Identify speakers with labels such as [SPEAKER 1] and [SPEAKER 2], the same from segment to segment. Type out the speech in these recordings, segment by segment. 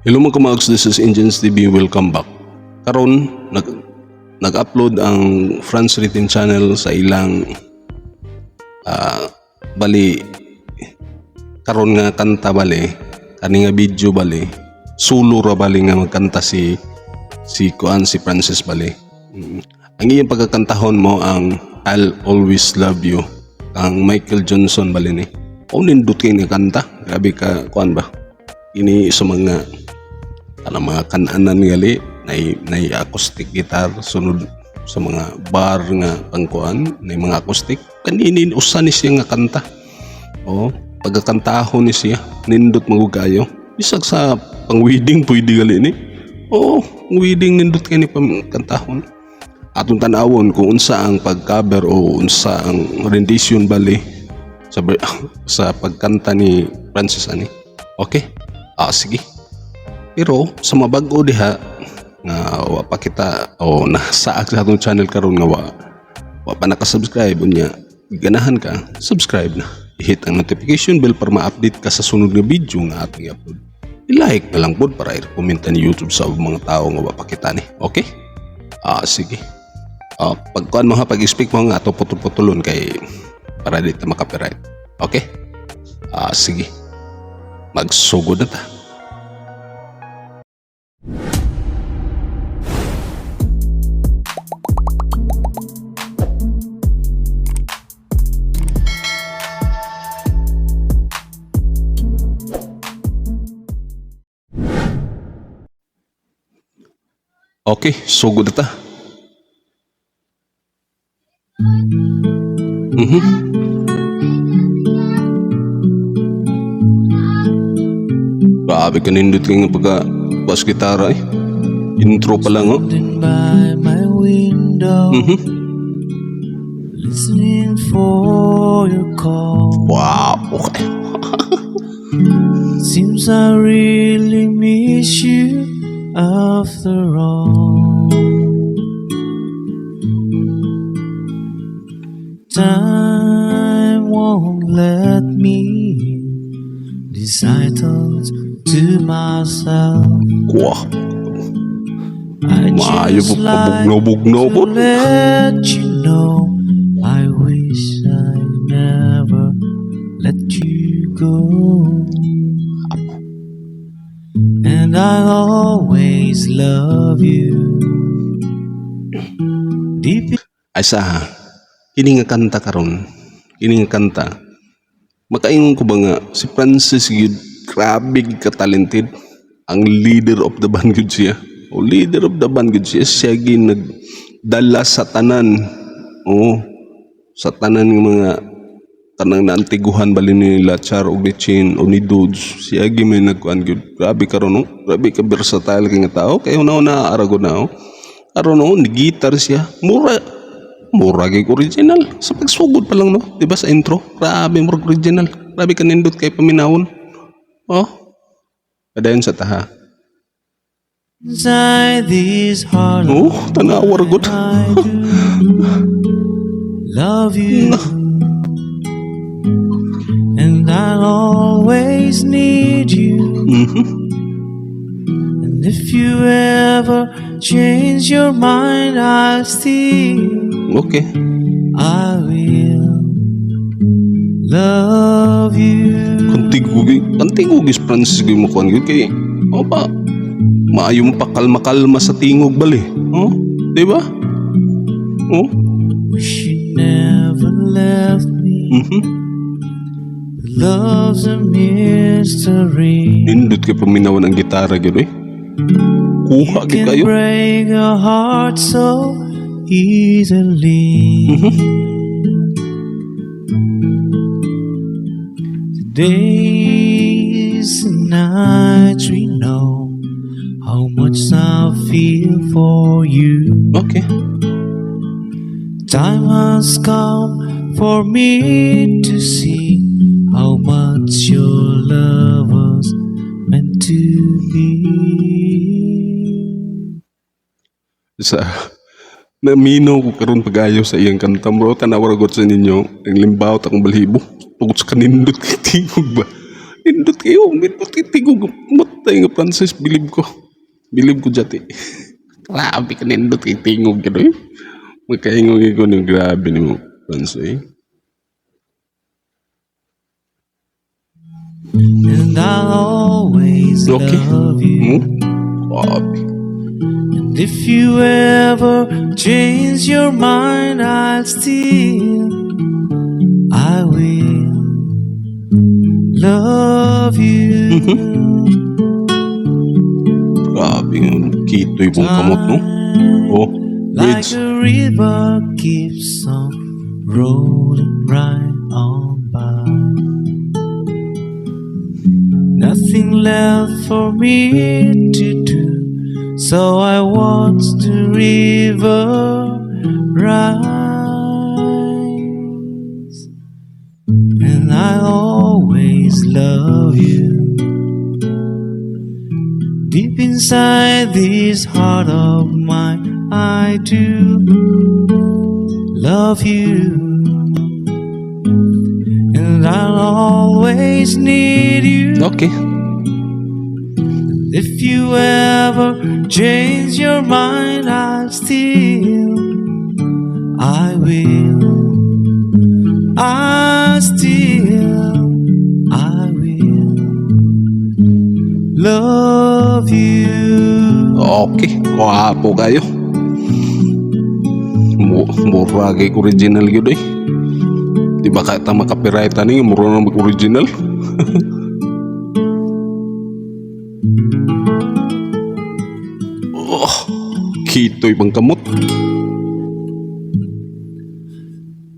[SPEAKER 1] Hello, mga kamags, this is Engines TV. Welcome back. Karon nag-upload ang Franz Written Channel sa ilang bali karon nga kanta, bali kani nga video, bali solo ra bali nga magkanta si kuan, si Francis bali. Ang iyang pagkakantahon mo ang "I'll Always Love You" ang Michael Johnson bali ni. O, nindot kay nga kanta, grabe ka kuan ba ini sa mga kanang mga kananan gali nay acoustic guitar sunod sa mga bar nga pangkuan, nay mga acoustic kaninin usa ni siya nga kanta. Oh, pagkakantahon ni siya, nindot magug kayo. Bisag sa pang wedding pwede gali ni. Oo, wedding nindot kay ni pangkantahon. Atong tan-awon kung unsa ang pag-cover o unsa ang rendition bali sa pagkanta ni Francis ani. Okay? Ah, sige. Pero sa mabag-o diha nga wa pa kita o nasaag sa atong channel karon nga wa pa naka-subscribe, unya ganahan ka, subscribe na. I-hit ang notification bell para ma-update ka sa sunod nga video nga atong i-upload. I-like na lang pod para i-recommend ni YouTube sa mga tao nga wa pa kita ni. Okay? Ah, sige. Ah, pagkuan mo ha, pag-speak mo nga ato putol-putulon kay para di ta maka-copyright. Okay? Ah, sige. Magsugod na ta. Okay, sugod na ta. Grabe ka nindot kay nga pagka bass gitara eh. Intro pa lang, oh.
[SPEAKER 2] Standing by my window, listening for your call.
[SPEAKER 1] Wow, okay.
[SPEAKER 2] Seems I really miss you after all. Time won't let me decide thoughts to myself.
[SPEAKER 1] Kuha.
[SPEAKER 2] I
[SPEAKER 1] Maayo
[SPEAKER 2] just
[SPEAKER 1] po
[SPEAKER 2] like
[SPEAKER 1] pabugnaw-bugnaw
[SPEAKER 2] to
[SPEAKER 1] po.
[SPEAKER 2] Let you know I wish I never let you go. And I'll always love you. Deep
[SPEAKER 1] Ay sa kini nga kanta karon, kini nga kanta. Makaingon ko ba nga si Francis gyud, grabe gyud ka talented. Ang leader of the band gyud siya. O, leader of the band gyud siya. Siya gyud nagdala sa tanan. Oh, sa tanan ng mga kanang naantiguhan bali nila Char og ni Chin o ni Dudes, siya gyud may nagkuan gyud. Grabe karon, no, grabe ka versatile kay nga tao kay una-una ara gud na, oh. Aron, no, ni guitar siya, mura mura kay original sa pagsugod pa lang, no, di ba, sa intro, grabe, murag original, grabe ka nindot kay paminawon. Oh, padayon sa taha.
[SPEAKER 2] Inside this heart,
[SPEAKER 1] Oh, tanawa ra gud.
[SPEAKER 2] I do love you. And I'll always need you. And if you ever change your mind, I'll still, I will love you.
[SPEAKER 1] Kantig og Francis gyud mo kuan gyud kay oh pa maayo mo pa kalma-kalma sa tingog bali. Oh, di ba? Oh.
[SPEAKER 2] Wish you never left me. Love's a mystery.
[SPEAKER 1] Nindot kay paminawan ang gitara gyud eh. Kuha gyud
[SPEAKER 2] Can
[SPEAKER 1] kayo.
[SPEAKER 2] Break a heart so easily. The days and nights we know how much I feel for you. Time has come for me to see how much your love was meant to be.
[SPEAKER 1] Sa naminaw ko karon pagayo sa iyang kanta, bro. Tanawa ra gud sa ninyo ang limbaw akong balhibo tungod sa kanindot kay tingog ba. Nindot kayo, nindot kay tingog. What Matay nga Francis, bilib ko. Bilib ko jati. Grabe ka nindot kay tingog gid oy. Makaingog ko ni, grabe nimo, Francis, eh.
[SPEAKER 2] And I'll always love you.
[SPEAKER 1] Grabe.
[SPEAKER 2] And if you ever change your mind, I will love you.
[SPEAKER 1] Grabe nga kitoy pong kamot, no? Oh,
[SPEAKER 2] Like
[SPEAKER 1] bridge.
[SPEAKER 2] A river keeps on rolling right on by. Nothing left for me to do, so I watch the river rise. And I always love you. Deep inside this heart of mine, I do love you. And I'll always need you. If you ever change your mind, I will, I will love you.
[SPEAKER 1] Okay, gwapo kayo. Mura kay original gyud eh. Di ba ka ta maka-copyright ani, mura na mag-original. Oh, kitoy pang kamot.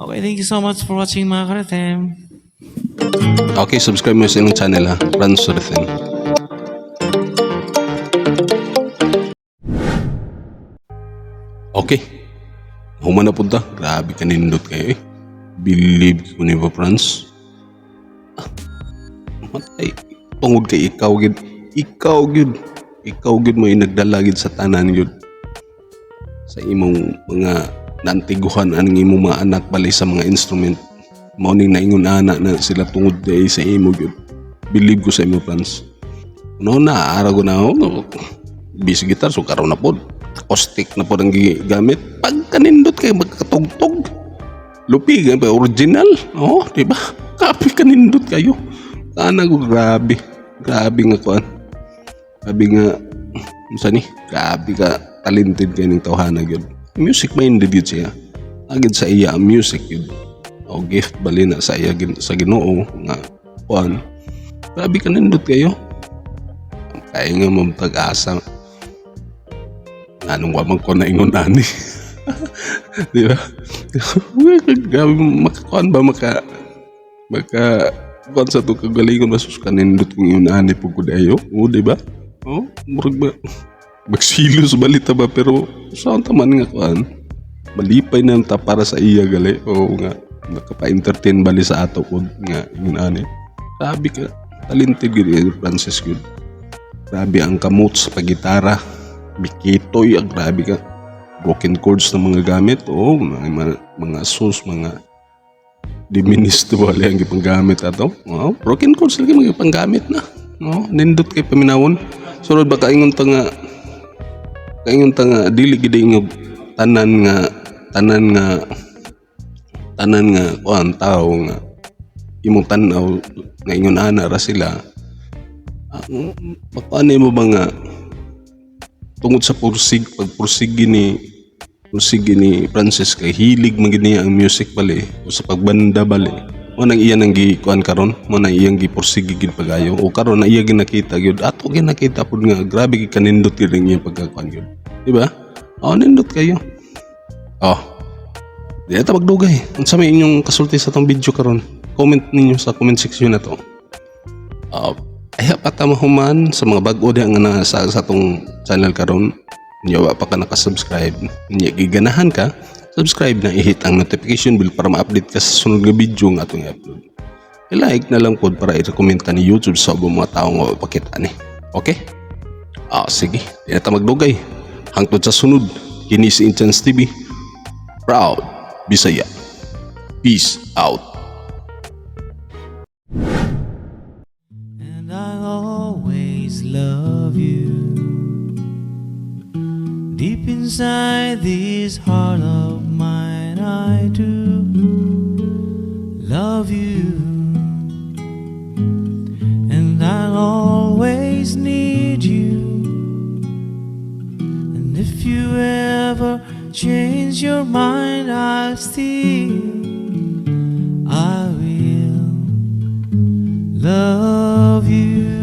[SPEAKER 2] Okay, thank you so much for watching, mga karetem.
[SPEAKER 1] Okay, subscribe mo sa inyong channel ha, Franz Rhythm. Okay. Human na punta. Grabe ka nindot kayo eh. Believe ko ni ba, Franz? Ah, matay. Tungod kay ikaw gid. Ikaw gid. Ikaw gid mo nagdala gid sa tanan gid. Sa imong mga naantiguhan ang imong mga anak bali sa mga instrument. Mao ning naingon ana na sila tungod kay sa imo gyud. Believe ko sa imo, Franz. No na ara ko na oh, no. Bass guitar so karon na pod. Acoustic na pod ang gigamit. Pagkanindot kay magkatugtog. Lupi pa original. Oh, di ba? Kapi kanindot kayo. Ana ko grabe. Grabe nga kuan. Grabe nga unsa ni? Grabe ka talented kay ning tawhana gyud. Music minded gyud siya. Agad sa iya ang music gyud. O gift bali na sa iya sa Ginoo nga kuan. Grabe ka nindot kayo. Kaya nga mamtag-asa. Anong wa man ko na ingon ani. Di ba? Grabe makakuan ba maka kuan sa itong kagalingon ba, sus, kanindot kong ingon ani pug ko dayo. O di ba? Oh, murag ba magsilos balita ba, pero saan taman nga kuan. Malipay na ta para sa iya gali. Oo nga nakapa-entertain bali sa ato pod nga ingon ani. Grabe ka talented gyud eh, Francis gyud. Grabe ang kamot sa pagitara. Bikitoy, ang grabe ka. Broken chords na mga gamit. Oo, mga sus, mga diminished wala ang gipanggamit ato. Oo, broken chords lagi mga gipanggamit na. Oo, nindot kay paminawon. Sunod ba kaingon ta nga dili gid ingog tanan nga kuan tao nga imong tan-aw nga ingon ana ra sila. Ang makuan mo ba nga tungod sa pagpursige ni Francis kay hilig man gid niya ang music bali o sa pagbanda bali, mo nang iya nang gikuan karon, mo nang iyang gipursige gid pagayo o karon na iya ginakita gyud, ato ginakita pud nga grabe gid kanindot gid ang iyang pagkakuan gyud, di ba? Oh, nindot kayo. Oh, di ta magdugay. Unsa may inyong kasulti sa atong video karon? Comment ninyo sa comment section na to. Ay pa ta mahuman, sa mga bag-o diha nga na sa atong channel karon, nya wa pa ka naka-subscribe, nya giganahan ka, subscribe na, i-hit ang notification bell para ma-update ka sa sunod nga video nga atong i-upload. I-like na lang pod para i-recommend ta ni YouTube sa ubang mga tao nga wa pa kita ni. Okay? Ah, sige, di na ta magdugay. Hangtod sa sunod, kini si Inchance TV. Proud Bisaya. Peace out.
[SPEAKER 2] And I'll always love love you. Deep inside this heart of mine, I do love you. And I'll always need you. And if you ever change your mind, I will love you.